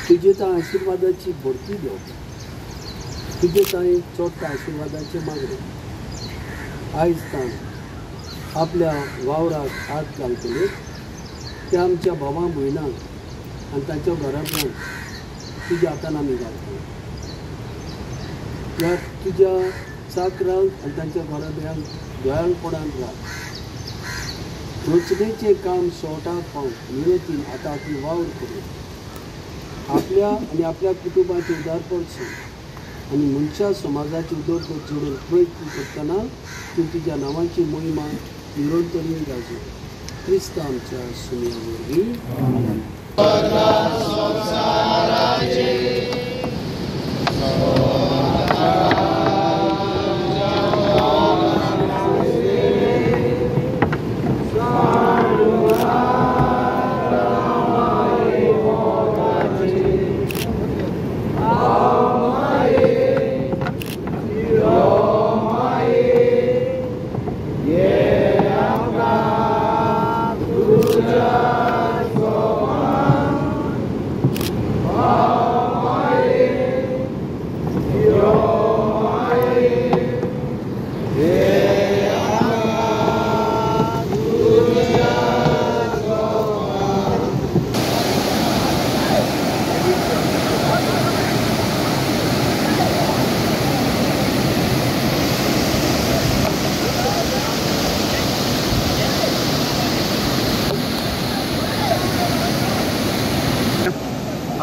तुजे त्या आशिर्वादाची भरती देवता, तुजे तांय चोडटा आशिर्वादाचे मागणें। आयज ताण आपल्या वावराक हात घालतले त्या आमच्या भावां भयणांक आनी तांच्या घरांतल्यान तुज्या हातान आमी घालतले। ह्या तुज्या चाकरांक आनी तांच्या घराब्यांक दयाळपणान राख। रचनेचें काम शेवटाक पावूंक मिनतीन आतां आपली वावर करून आपल्या आनी आपल्या कुटुंबाचें उदारपण आनी मनशा समाजाची उदरगत जोडून प्रयत्न करतना तूं तुज्या नांवाची मोहिमा निरंतरीन गाजो। क्रिस्त आमच्या सुमया वरवीं।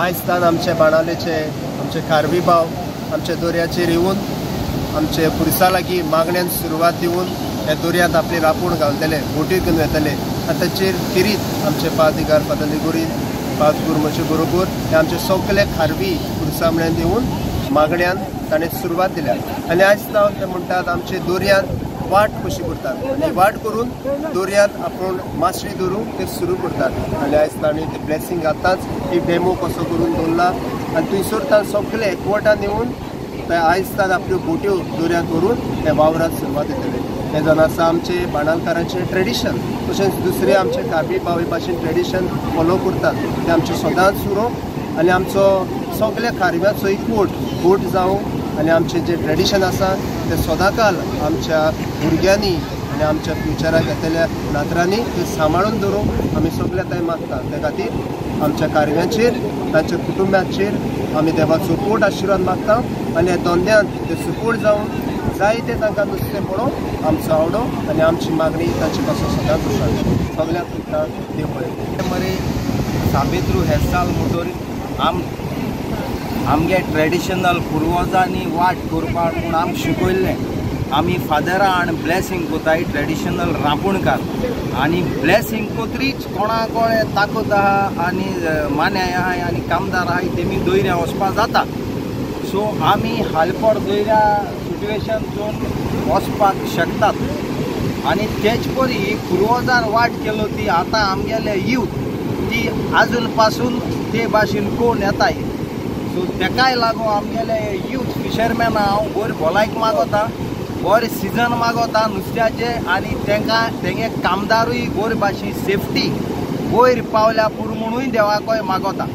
आयज तान आमचे बाणावलेचे आमचे खारवी भाव आमच्या दर्याचेर येवन आमचे पुरसा लागीं मागण्यान सुरवात दिवन ह्या दर्यांत आपली रापूण घालतले, बोटीर घेवन वेतले आनी ताचेर फिरीत आमचे पादिगार फादर लिगोरीन पाद गुरमचे बरोबर हे आमचे सगळे खारवी पुरसा म्हळ्यान येवन मागण्यान ताणें सुरवात दिल्या। आनी आयज तावन ते म्हणटात आमचे दर्यांत वाट कशी करतात आनी वाट करून दर्यांत आपूण मासळी धरूंक ते सुरू करतात। आनी आयज ताणें ते ब्लेसिंग आतांच एक डेमो कसो करून दवरला आनी थंयसर ताण सगळे एकवटान येवन ते आयज ताण आपल्यो बोट्यो दर्यांत व्हरून त्या वावरात सुरवात येतले। हें जावन आसा आमचे बाणालकारांचें ट्रेडिशन, तशेंच दुसरे आमचे खारवी भाव भाशेन ट्रेडिशन फॉलो करतात तें आमचें सदांच उरोवंक आनी आमचो सगळ्या खारव्याचो एकवट बोट जावं आनी आमचें जें ट्रेडिशन आसा तें सदांकाल आमच्या भुरग्यांनी आनी आमच्या फ्युचराक येतल्या नातरांनी तें सांबाळून दवरूंक आमी सगळ्या थंय मागता। त्या खातीर आमच्या कार्यांचेर तांच्या कुटुंबाचेर आमी देवाचो सपोर्ट आशिर्वाद मागता आनी ह्या धंद्यांत ते सपोर्ट जावन जायते तांकां नुस्तें पडोवंक आमचो आवडो आनी आमची मागणी तांचे पासून सदांच आसा। सगळ्यांक तुमकां देव बरें। मरे साबेत्रू हेसाल मोटोर आमगे ट्रेडिशनल पुर्वजांनी वाट करपाक म्हूण आमकां शिकयल्लें। आमी फादरा आनी ब्लेसिंग कोताय ट्रेडिशनल रांपणकार आनी ब्लेसिंग कोत्रीच कोणा कोणे ताकद आहा आनी मान्याय आहाय आनी कामदार आहाय तेमी दर्या वचपा जाता। सो आमी हालपड दर्या सिट्युएशन चोवन वचपाक शकतात आनी तेच परी पुर्वजान वाट केलो ती आतां आमगेले यूथ ती आजून पासून ते भाशेन कोण येताय। सो तेकाय लागून आमगेले यूथ फिशरमॅन हांव बरी भलायक मागोता, बरें सिजन मागोता नुस्त्याचें आनी तेंकां तेंगे कामदारूय बरे भाशेन सेफ्टी वयर पावल्या पुरो म्हणूय देवाकय मागोता।